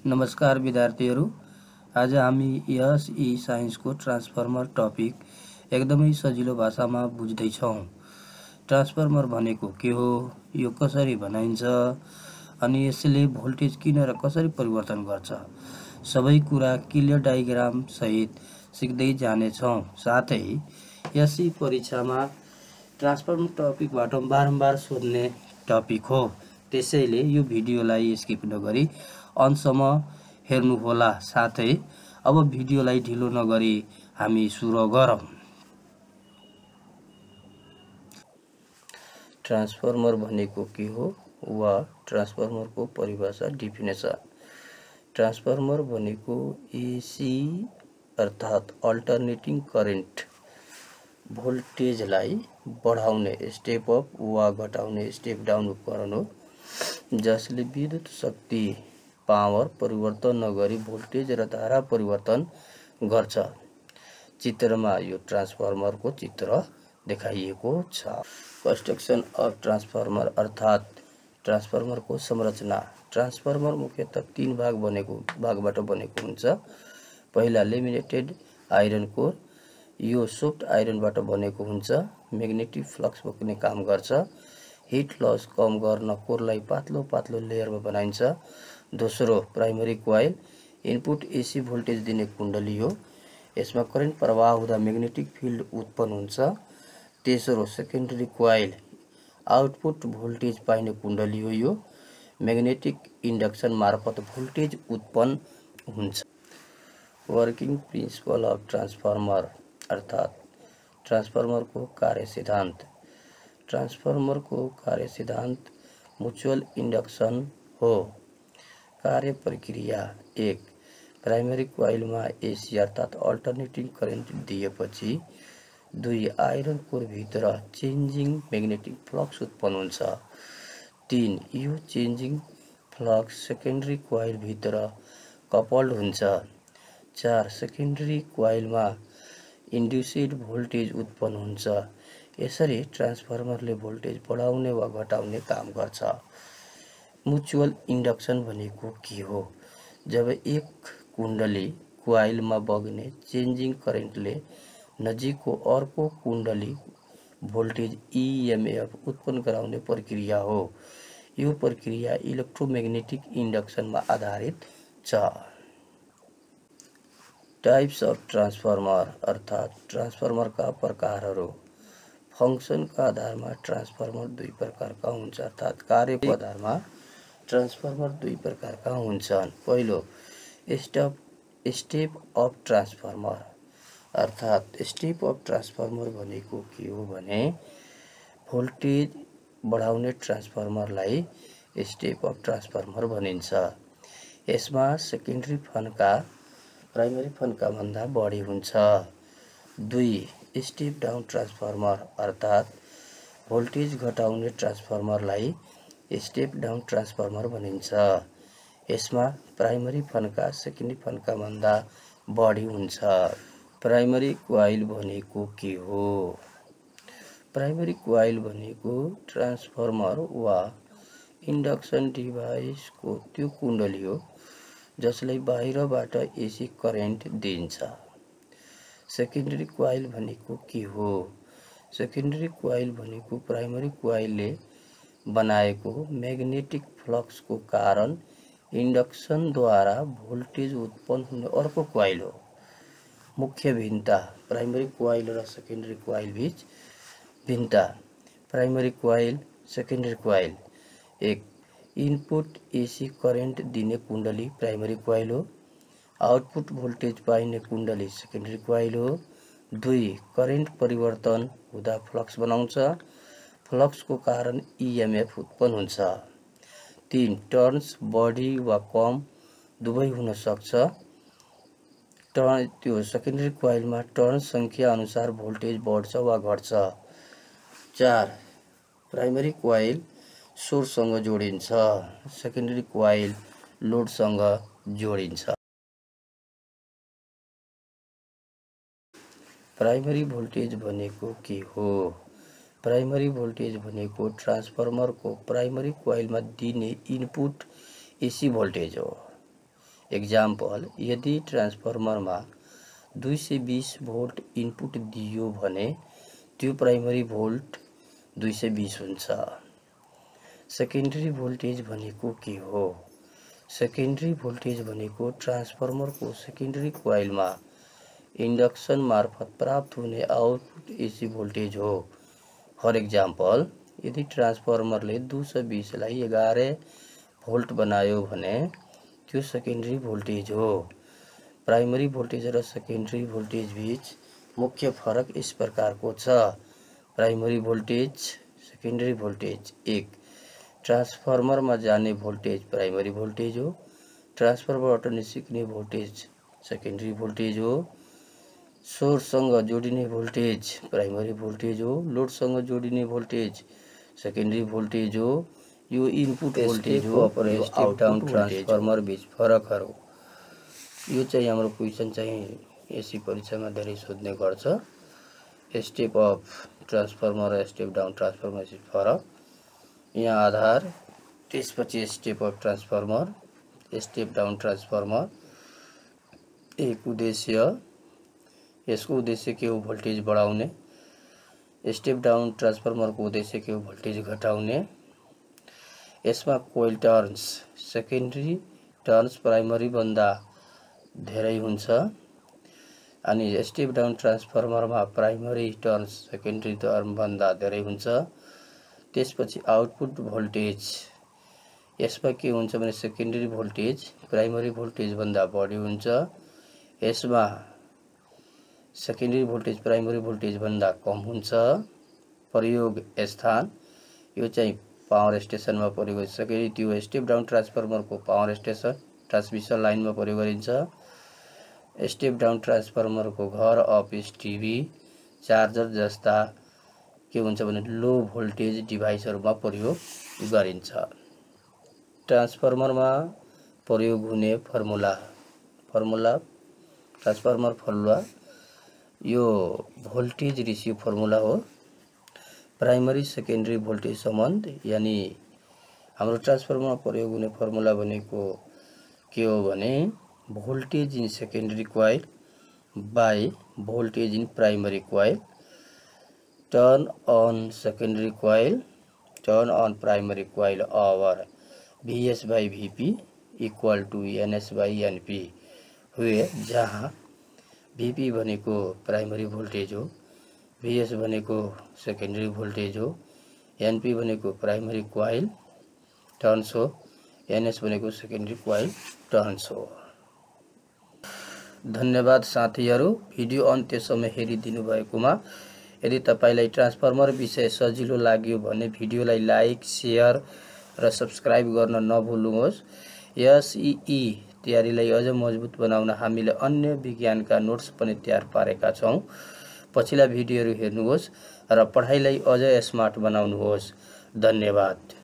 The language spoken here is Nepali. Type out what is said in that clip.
नमस्कार विद्यार्थीहरू। आज हामी एसई साइन्सको ट्रान्सफर्मर टपिक एकदमै सजिलो भाषामा बुझ्दैछौँ। ट्रान्सफर्मर भनेको के हो, यो कसरी बनाइन्छ, अनि यसले भोल्टेज किन र कसरी परिवर्तन गर्छ, सबै कुरा क्लियर डायग्राम सहित सिक्दै जानेछौँ। साथै एसई परीक्षामा ट्रान्सफर्मर टपिकबाट बारम्बार सोध्ने टपिक हो, त्यसैले यो भिडियोलाई स्किप नगरी अन्तसम्म हेर्नुहोला। साथै अब भिडियोलाई ढिलो नगरी हामी सुरु गरौँ। ट्रान्सफर्मर भनेको के हो वा ट्रान्सफर्मरको परिभाषा डिफिनेसन। ट्रान्सफर्मर भनेको एसी अर्थात् अल्टरनेटिङ करेन्ट भोल्टेजलाई बढाउने स्टेप अप वा घटाउने स्टेप डाउन उपकरण हो, जसले विद्युत शक्ति पावर परिवर्तन नगरी भोल्टेज र धारा परिवर्तन गर्छ। चित्रमा यो ट्रान्सफर्मरको चित्र देखाइएको छ। कन्स्ट्रक्सन अफ ट्रान्सफर्मर अर्थात् ट्रान्सफर्मरको संरचना। ट्रान्सफर्मर मुख्यतः 3 भागबाट बनेको हुन्छ। पहिला लेमिनेटेड आइरन कोर, यो सफ्ट आइरनबाट बनेको हुन्छ, म्याग्नेटिक फ्लक्स बोक्ने काम गर्छ। हिट लस कम गर्न कोरलाई पातलो पातलो लेयरमा बनाइन्छ। दोस्रो प्राइमरी कोइल, इनपुट एसी भोल्टेज दिने कुण्डली हो, यसमा करेन्ट प्रवाह हुँदा म्याग्नेटिक फिल्ड उत्पन्न हुन्छ। तेस्रो सेकेन्डरी कोइल, आउटपुट भोल्टेज पाइने कुण्डली हो, यो म्याग्नेटिक इन्डक्सन मार्फत भोल्टेज उत्पन्न हुन्छ। वर्किङ प्रिन्सिपल अफ ट्रान्सफर्मर अर्थात् ट्रान्सफर्मरको कार्य सिद्धान्त। ट्रान्सफर्मरको कार्य सिद्धान्त म्युचुअल इन्डक्सन हो। कार्य प्रक्रिया 1, प्राइमरी कोइलमा एसी अर्थात् अल्टरनेटिङ करेन्ट दिएपछि 2, आइरन कोर भित्र चेन्जिङ म्याग्नेटिक फ्लक्स उत्पन्न हुन्छ। 3, यो चेन्जिङ फ्लक्स सेकेन्डरी कोइल भित्र कपल्ड हुन्छ। 4, सेकेन्डरी कोइलमा इन्ड्युस्ड भोल्टेज उत्पन्न हुन्छ। यसरी ट्रान्सफर्मरले भोल्टेज बढाउने वा घटाउने काम गर्छ। म्युचुअल इन्डक्सन भनेको के हो? जब एक कुण्डली कोइलमा बग्ने चेन्जिङ करेन्टले नजिकको अर्को कुण्डली भोल्टेज इएमएफ उत्पन्न गराउने प्रक्रिया हो। यो प्रक्रिया इलेक्ट्रोम्याग्नेटिक इन्डक्सनमा आधारित छ। टाइप्स अफ ट्रान्सफर्मर अर्थात् ट्रान्सफर्मरका प्रकारहरू। फङ्सनका आधारमा ट्रान्सफर्मर 2 प्रकारका हुन्छ अर्थात् कार्यको आधारमा ट्रान्सफर्मर 2 प्रकारका हुन्छन्। पहिलो स्टेप अप ट्रान्सफर्मर अर्थात् स्टेप अप ट्रान्सफर्मर भनेको के हो भने भोल्टेज बढाउने ट्रान्सफर्मरलाई स्टेप अप ट्रान्सफर्मर भनिन्छ। यसमा सेकेन्डरी फन्का प्राइमरी फन्का भन्दा बढी हुन्छ। 2, स्टेप डाउन ट्रान्सफर्मर अर्थात् भोल्टेज घटाउने ट्रान्सफर्मरलाई स्टेप डाउन ट्रान्सफर्मर भनिन्छ। यसमा प्राइमरी फन्का सेकेन्डरी फन्का भन्दा बढी हुन्छ। प्राइमरी कोइल भनेको के हो? प्राइमरी कोइल भनेको ट्रान्सफर्मर वा इन्डक्सन डिभाइसको त्यो कुण्डली हो जसले बाहिरबाट एसी करेन्ट दिन्छ। सेकेन्डरी कोइल भनेको के हो? सेकेन्डरी कोइल भनेको प्राइमरी कोइलले बनाएको म्याग्नेटिक फ्लक्सको कारण इन्डक्सनद्वारा भोल्टेज उत्पन्न हुने अर्को कोइल हो। मुख्य भिन्नता प्राइमरी कोइल र सेकेन्डरी कोइल बीच भिन्नता। प्राइमरी कोइल सेकेन्डरी कोइल। 1, इनपुट एसी करेन्ट दिने कुण्डली प्राइमरी कोइल हो, आउटपुट भोल्टेज पाइने कुण्डली सेकेन्डरी कोइल हो। 2, करेन्ट परिवर्तन हुँदा फ्लक्स बनाउँछ, फ्लक्सको कारण इएमएफ उत्पन्न हुन्छ। 3, टर्न्स बढी वा कम दुवै हुन सक्छ। त्यो सेकेन्डरी कोइलमा टर्न सङ्ख्या अनुसार भोल्टेज बढ्छ वा घट्छ। 4, प्राइमरी कोइल सोर्ससँग जोडिन्छ, सेकेन्डरी कोइल लोडसँग जोडिन्छ। प्राइमरी भोल्टेज भनेको के हो? प्राइमरी भोल्टेज भनेको ट्रान्सफर्मरको प्राइमरी कोइलमा दिने इनपुट एसी भोल्टेज हो। एक्जाम्पल, यदि ट्रान्सफर्मरमा 220 भोल्ट इनपुट दियो भने त्यो प्राइमरी भोल्ट 220 हुन्छ। सेकेन्डरी भोल्टेज भनेको के हो? सेकेन्डरी भोल्टेज भनेको ट्रान्सफर्मरको सेकेन्डरी कोइलमा इन्डक्सन मार्फत प्राप्त हुने आउटपुट एसी भोल्टेज हो। फर एक्जाम्पल, यदि ट्रान्सफर्मरले 220 लाई 11 भोल्ट बनायो भने त्यो सेकेन्डरी भोल्टेज हो। प्राइमरी भोल्टेज र सेकेन्डरी भोल्टेज बीच मुख्य फरक इस प्रकारको छ। Primary voltage, secondary voltage. 1. ट्रान्सफर्मरमा जाने भोल्टेज प्राइमरी भोल्टेज हो। ट्रान्सफर्मरबाट निस्किने भोल्टेज सेकेन्डरी भोल्टेज हो। सोर्ससँग जोडिने भोल्टेज प्राइमरी भोल्टेज हो। लोडसँग जोडिने भोल्टेज सेकेन्डरी भोल्टेज हो। यो इनपुट भोल्टेज हो र स्टेप डाउन ट्रान्सफर्मर बीच फरकहरु। यो चाहिँ हाम्रो क्वेशन चाहिँ एसी परीक्षामा धेरै सोध्ने गर्छ। स्टेप अफ ट्रान्सफर्मर र स्टेप डाउन ट्रान्सफर्मर बीच फरक। यहाँ आधार, त्यसपछि step of transformer, step down transformer. एक उद्देश्य, यसको उद्देश्य के हो? भोल्टेज बढाउने। स्टेप डाउन ट्रान्सफर्मरको उद्देश्य के हो? भोल्टेज घटाउने। यसमा coil turns secondary turns primary भन्दा धेरै हुन्छ अनि स्टेप डाउन ट्रान्सफर्मरमा प्राइमरी टर्न्स सेकेन्डरी टर्न भन्दा धेरै हुन्छ। त्यसपछि आउटपुट भोल्टेज, यसमा के हुन्छ भने सेकेन्डरी भोल्टेज प्राइमरी भोल्टेज भन्दा बढी हुन्छ। यसमा सेकेन्डरी भोल्टेज प्राइमरी भोल्टेज भन्दा कम हुन्छ। प्रयोग स्थान, यो चाहिँ पावर स्टेशनमा प्रयोग गरिसके त्यो स्टेप डाउन ट्रान्सफर्मरको पावर स्टेशन ट्रान्समिसन लाइनमा प्रयोग गरिन्छ। स्टेप डाउन ट्रान्सफर्मरको घर, अफिस, टिभी, चार्जर जस्ता के हुन्छ भने लो भोल्टेज डिभाइसहरुमा प्रयोग गरिन्छ। ट्रान्सफर्मरमा प्रयोग हुने फर्मुला ट्रान्सफर्मर फर्मुला यो भोल्टेज रेशियो फर्मुला हो। प्राइमरी सेकेन्डरी भोल्टेज सम्बन्ध, यानी हाम्रो ट्रान्सफर्मरमा प्रयोग हुने फर्मुला भनेको के हो भने voltage in secondary coil by voltage in primary coil, turn on secondary coil, turn on primary coil over VS by VP equal to NS by NP, हुए जहाँ VP भनेको प्राइमरी भोल्टेज हो, VS भनेको सेकेन्डरी भोल्टेज हो, NP भनेको प्राइमरी कोइल टर्न्स हो, NS भनेको सेकेन्डरी कोइल टर्न्स हो। धन्यवाद साथीहरु, भिडियो अन्त्यसम्म हेरिदिनु भएकोमा। यदि तपाईलाई ट्रान्सफर्मर विषय सजिलो लाग्यो भने भिडियोलाई लाइक, शेयर र सब्स्क्राइब गर्न नभुल्नुहोस्। SEE तयारीलाई अझ मजबुत बनाउन हामीले अन्य विज्ञानका नोट्स पनि तयार पारेका छौं। पछिल्ला भिडियोहरू हेर्नुहोस् र पढाइलाई अझ स्मार्ट बनाउनुहोस्। धन्यवाद।